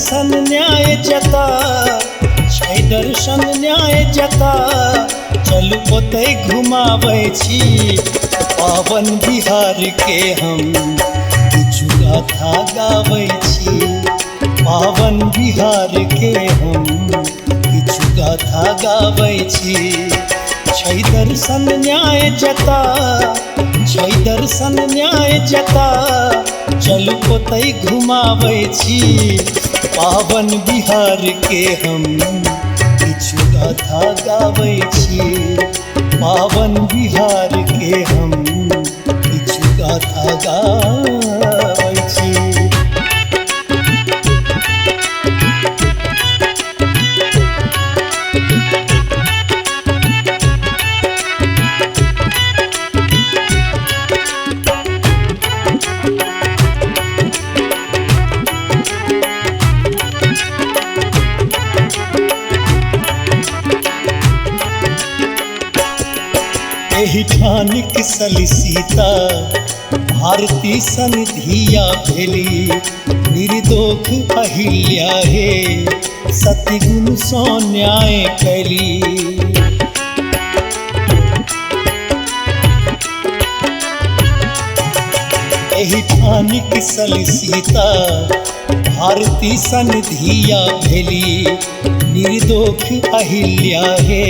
दर्शन न्याय जता, छै दर्शन न्याय जता, चलू ओतै घुमाबै छी। पावन बिहार के हम किछु गाथा गाबै छी। पावन बिहार के हम किछु गाथा गाबै छी। छै दर्शन न्याय जता, छै दर्शन न्याय जता, चलू ओतै घुमाबै छी। पावन बिहार के हम किछु गाथा गाबै छी। पावन बिहार के हम किछु गाथा गाबै छी। एहि ठानिक सली सीता भारती सन धिया भेली, निर्दोख अहिल्या हे सतगुण सँ न्याय कैली। एहि ठानिक सली सीता भारती सन धिया भेली, निर्दोख अहिल्या हे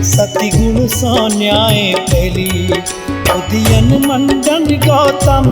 सतगुण सँ न्याय कैली। उदयन मंडन गौतम,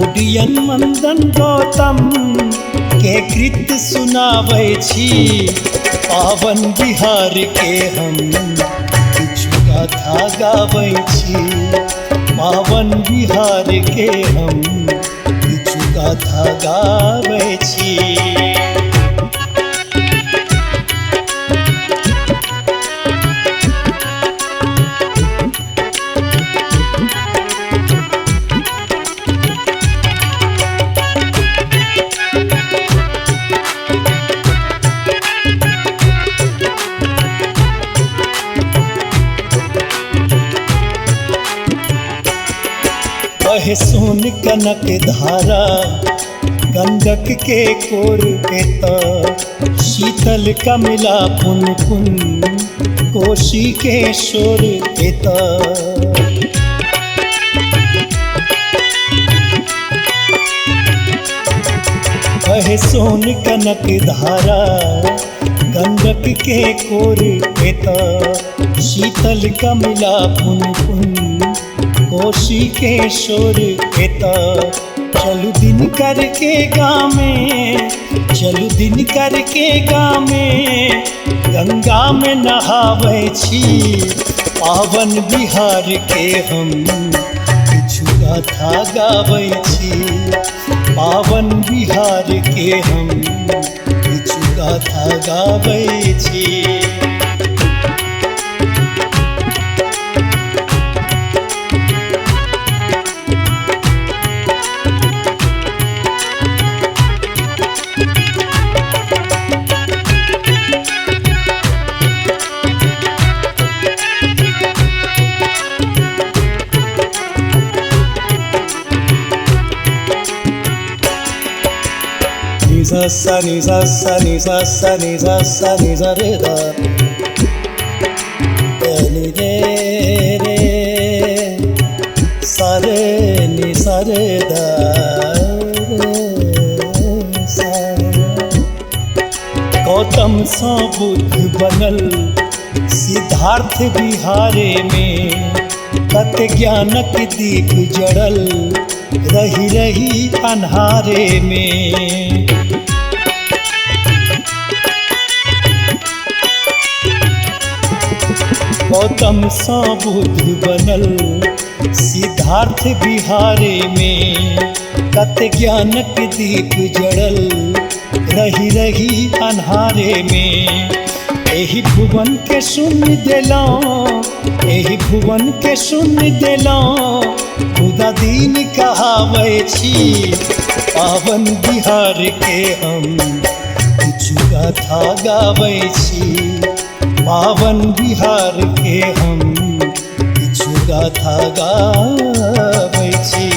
उदयन मंडन गौतम के कृत सुनाबै छी। पावन बिहार के हम किछु गाथा गाबै छी। पावन बिहार के हम किछु गाथा गाबै छी। बहे सोन कनक धारा गंडक के कोर एत, शीतल कमला पुन पुन कोशी के शोर एत। बहे सोन कनक धारा गंडक के कोर एत, शीतल कमला पुन पुन कोशी के शोर एत। चलू दिन करके गामे, चलू दिन करके गामे, गंगा में नहाबै छी। पावन बिहार के हम किछु गाथा गाबै छी। पावन बिहार के हम किछु गाथा गाबै छी। सा नि सा सा नि सा सा नि सा सा नि सा रे दा नि रे रे सा रे नि सा रे दा रे सा। गौतम सँ बुद्ध बनल सिद्धार्थ बिहारे में, कत ज्ञानक दीप जड़ल रही रही अन्हारे में। गौतम सँ बुद्ध बनल सिद्धार्थ बिहारे में, कत ज्ञानक दीप जड़ल रही रही अन्हारे में। एहि भुवन के शून्य देलौं, एहि भुवन के शून्य देलौं, खुदा दीन कहाबै छी। पावन बिहार के हम किछु गाथा गाबै छी। पावन बिहार के हम किछु गाथा गाबै छी।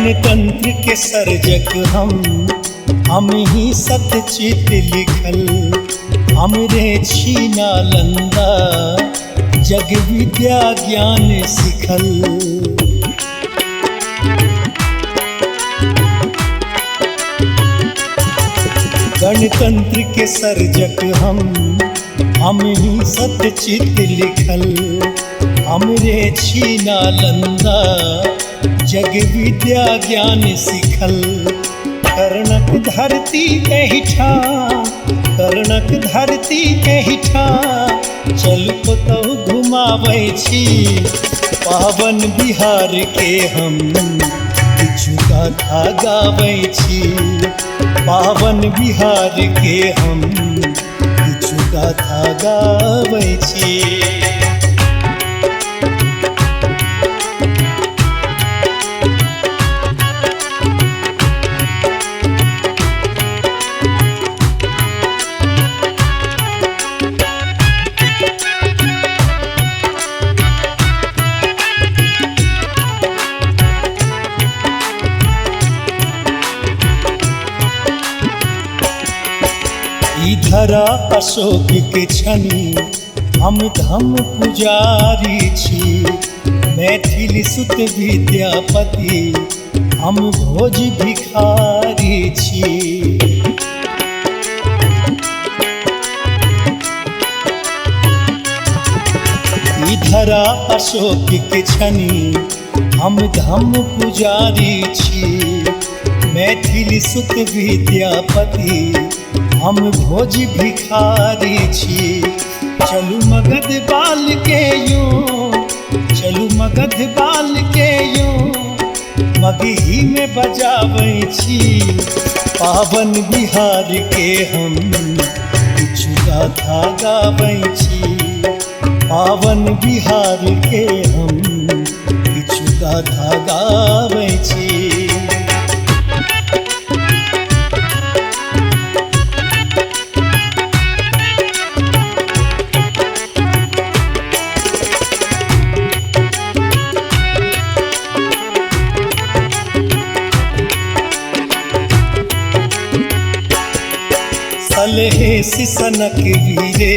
गणतंत्र के सर्जक हम ही सतचित लिखल। हमरे छी नालंदा जग विद्या ज्ञान सिखल। गणतंत्र के सर्जक हम ही सतचित लिखल। हमरे छी नालंदा जग विद्या ज्ञान सिखल। कर्णक धरती एहिठाम, कर्णक धरती एहिठाम, चल कतहु घुमाबै छी। पावन बिहार के हम किछु गाथा गाबै छी। पावन बिहार के हम किछु गाथा गाबै छी। धरा अशोक के छनी हम धम पुजारी छी। मैथिल सुत विद्यापति हम भोज भिखारी छी। धरा अशोक के छनी हम धम पुजारी छी। मैथिल सुत विद्यापति हम भोज भिखारी छी। चलू मगध बाल के यूं, चलू मगध बाल के यूं, मगही में बजाबै छी। पावन बिहार के हम किछु गाथा गाबै छी। पावन बिहार के हम किछु गाथा गाबै छी। सलहेस सनक वीरे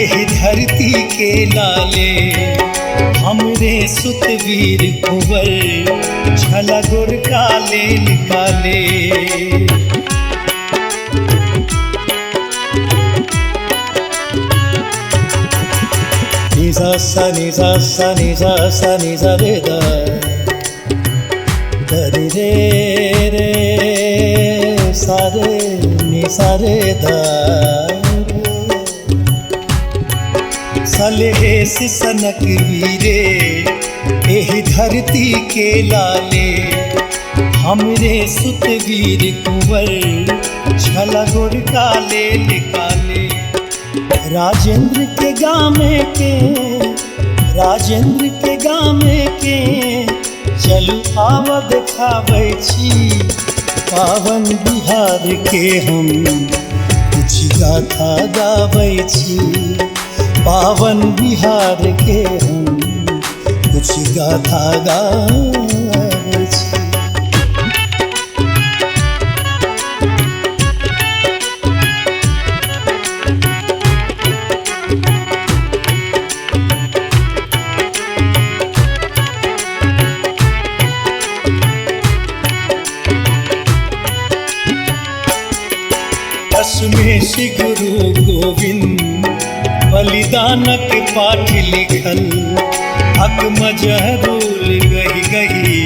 एहि धरती के लाले। हमरे सुत वीर कुंवर छला गोरका लेल काले। निसा सा निसा सा निसा सा निसा रे दा रे रे रे सा रे सारे दा। सलहेस सनक वीरे एहि धरती के लाले। हमरे सुत वीर कुंवर छला गोरका लेल काले। राजेंद्र के गामे के, राजेंद्र के गामे के, चलू आब देखाबै छी। पावन बिहार के हम कुछ गाथा गाबै छी। पावन बिहार के हम कुछ गाथा गाबै छी। दशमेश गुरु गोविंद बलिदानक पाठ लिखल। हक मजहरूल गही गही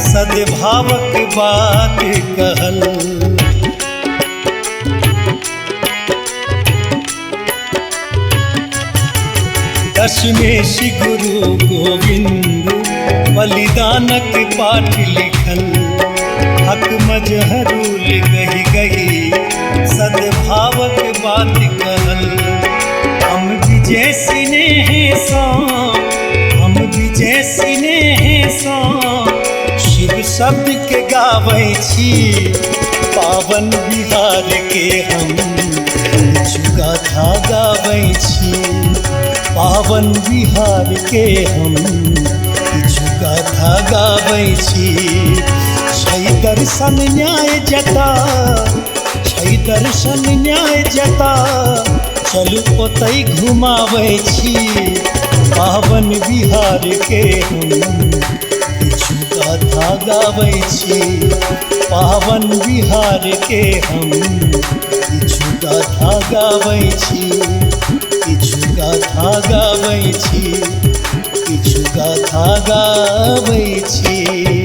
सद्भावक बात कहल। दशमेश गुरु गोविंद बलिदानक पाठ लिखल। हक मजहरूल गही गही सद्भावक बात कहल। हम विजय स्नेह सो, हम विजय स्नेह सो, शिव शब्द के गाबै छी। पावन बिहार के हम किछु गाथा गाबै छी। पावन बिहार के हम किछु गाथा गाबै छी। दर्शन न्याय जता, छै दर्शन न्याय जता, चलू ओतै घुमाबै छी। पावन बिहार के हम किछु गाथा गाबै छी। पावन बिहार के हम किछु गाथा गाबै छी। किछु गाथा गाबै छी। किछु गाथा गाबै छी।